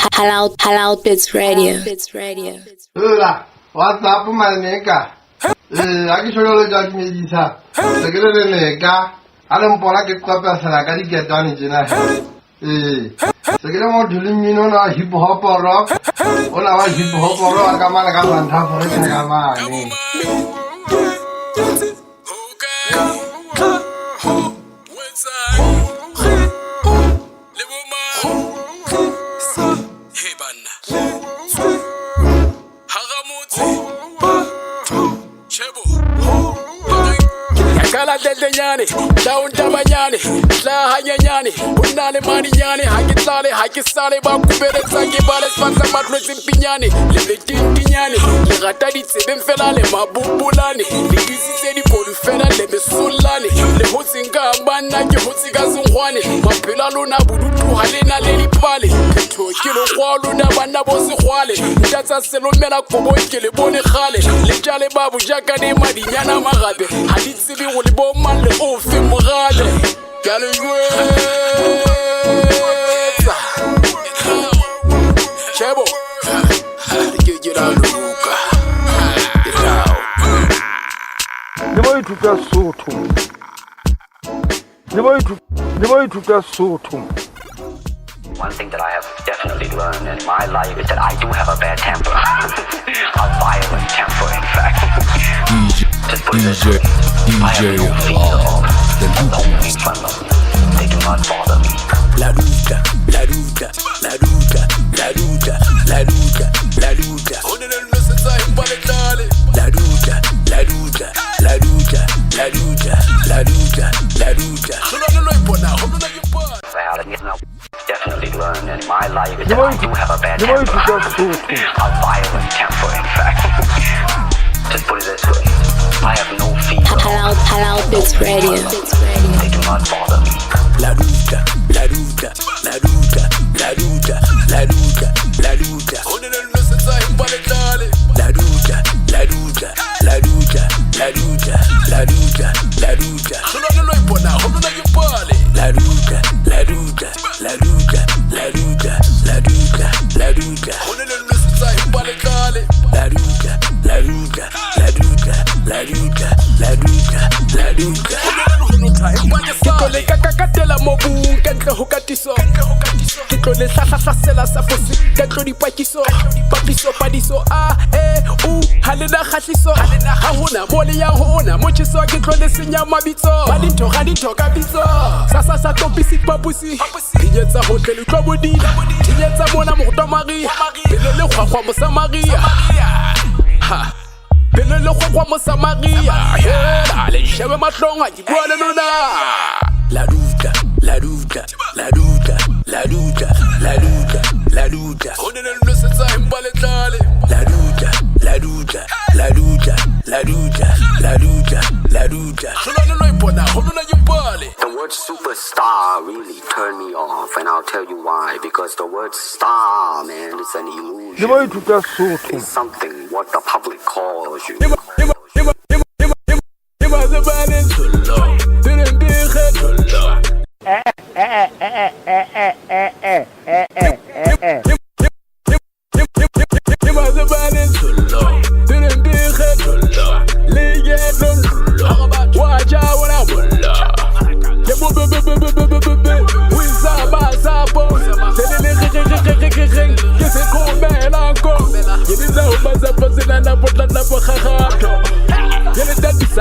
Halal Halal Bits Radio. Bits Radio. Hola, what's up, my nigga? Ha ke tjho jwalo jwang ke medisa. Se ke le le neka. Ha le mpona ke qapesela ka diketane tjena. Ee. Se ke le motho le mmino ona wa hip hop rock. Ona wa hip hop rock ka mane ka South Africa ka mane. Qala tletlenyane down tabanyane tla hanyenyane ho nna le madinyane ha ke tlale ha ke sale ba kubeletsa ke ba le sefatsa ba tlwetseng pinyane le letintinyane le rata ditsebeng fela le mabubulane le disitse dikodu fela le mesolane le hotseng ka banna ke hotse ka senkgwane maphelo a lona bodutu ha le na le dipale phetho ke lekgwa lona banna bo sekgwale ntatsa selomela kobong ke le bone kgale le tjale ba bojakane madinyana magabe ha di tsebe go le bo mang le ofe morabe ke a le jwetsa tjhebo le ke ke la loka ke tao. Le bo ithuta Sesotho. Le bo ithuta Sesotho. One thing that I have definitely learned in my life is that I do have a bad temper. A violent temper, in fact. DJ, Just put it this DJ, way. I have DJ no fear Halal, of the don't Luke make fun of me. They do not bother me. La luta, la luta, la luta, la luta, la luta, la luta. Ho ne le nosetsa empa le tlale. La luta, la luta, la luta, la luta, la luta, la luta. Hlolwane lo ipona, ho lona ke pale. I have definitely learned in my life is Le that bo I do have a bad le bo temper. ithuta Sesotho. A violent temper, in fact. Just put it this way. I have no fear Halal of Halal Bits Radio. Bits Radio. They do not bother me. La luta, la luta, la luta, la luta, la luta, la luta. Ho ne le nosetsa empa le tlale. La luta, la luta, la luta, la luta, la luta, la luta. Hlolwane lo ipona, ho lona ke pale. La luta, la luta, la luta, la luta, la luta, la luta. Ho ne le nosetsa empa le tlale. La luta, la luta, la luta, la luta, la luta, la luta. Ke tlo le kakakatela mobung ka ntle ho katiso. Ke tlo le hlahlahlasela sa fose ka tlo dipakiso. Papiso padiso a e u ha le na kgahliso. Ha hona mo le yang ho ona motjheso ke tlo le senya mabitso. Ba dintho ga dintho ka bitso. Sa sa sa topisi papusi. Thinyetsa ho tle le utlwa bodila. Thinyetsa mona morutwa Maria. Pele le kgwakgwa Mosamaria. Ha. Pele le kgwakgwa Mosamaria. Hela le nshebe mahlong ha ke bua le lona. La luta, la luta, la luta, la luta, la luta, la luta. Ho ne le nosetsa empa le tlale. La luta, la luta, la luta, la luta, la luta, la luta. Hlolwane lo ipona, ho lona ke pale. The word superstar really turned me off, and I'll tell you why. Because the word star, man, is an Le illusion. bo ithuta Sesotho. It's something what the public calls you.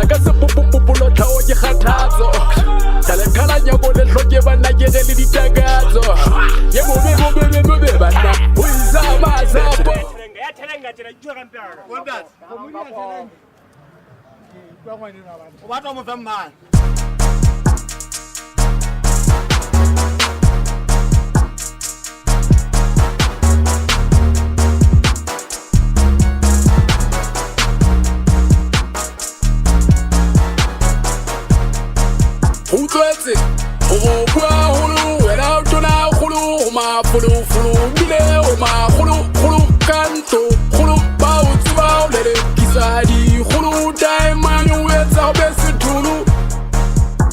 Ka sepopopopolo tlhao ke kgathatso ka le qhalanya ko le hloke banna ke re le ditakatso ye bobe bobe bobe bobe banna ho isa masapo. O batla ho mo fa mmane. Ho utlwetse hore o bua haholo wena o tona kgolo ho mafolofolo bile o makgolokgolo ka ntlo kgolo ba o tseba o lelekisa dikgolo diamond o etsa ho be setholo.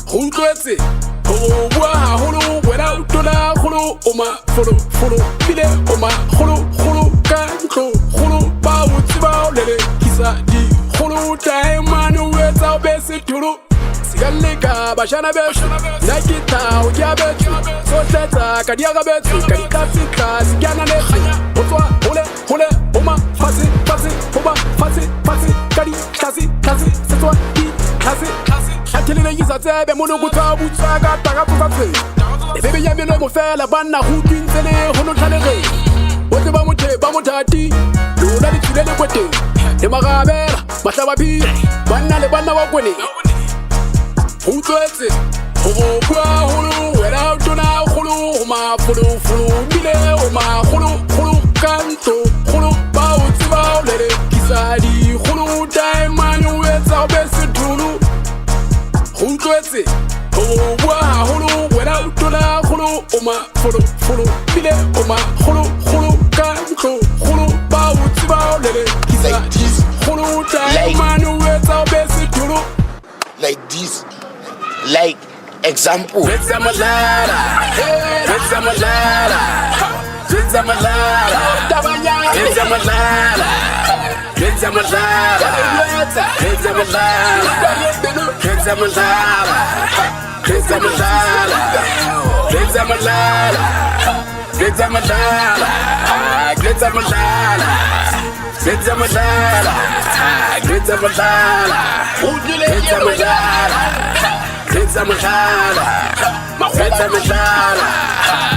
Ho utlwetse hore o bua haholo wena o tona kgolo o mafolofolo bile o ma Bashana beso nna ke tlhago ke abetswe tsohle tsa ka di arabetswe ka ditlatse-tlase ke ananetse ho tswa hole hole ho ma fatshe fatshe ho ba fatshe fatshe ka ditlhase tlhase se tswa ditlhase tlhathele isa tsebe monokotsa butswa ka takatso tsa tshwene ebebe ya melomo fela banna go utlwintse le go notlhalegeng botle ba mothe ba mothati lona le tswile le kweteng le magabela mahlabapile banna le banna ba kweneng go utlwetse go go bua holo wena o tona kgolo go mafolofolo bile o magologolo ka ntlo kgolo ba o tseba o lelekisa dikgolo taemane o etsa o be setholo go utlwetse go go bua haholo wena o tona kgolo o mafolofolo bile o magologolo ka ntlo kgolo ba o tseba o lelekisa Like this. dikgolo taemane o etsa o be setholo. Like this, like example. Letsa mohlala, letsa mohlala, letsa mohlala, letsa mohlala, letsa mohlala, letsa mohlala, letsa mohlala, letsa mohlala, letsa mohlala, letsa mohlala, letsa mohlala, letsa mohlala, letsa mohlala, letsa mohlala, letsa mohlala, letsa mohlala.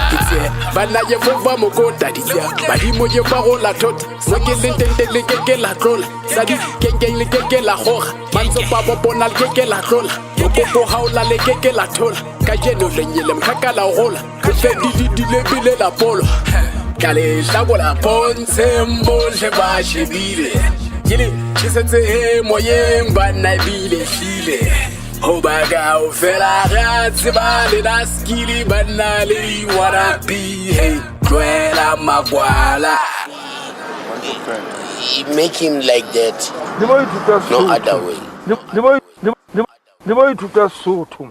Ditse banna ye fofa mokota ditse badimo ye ba go la thota mo ke leng teng teng le ke ke la tlola sa di kenkeng le ke ke la goga mantsopa bo bona le ke ke la tlola mokoko haola le ke ke la thola kajeno le nyele mkhaka la gola go fedididile bile la polo ka le hlakola pontsheng bohle ba shebile ke le tjhesetse moyeng banna ebile hlile hoba kaofela re a tseba lena skili banna le di-wanna be hey tlohela makwala. Make him like that. Le mo ithuta No Sotho. other way. Le mo ithuta Sotho.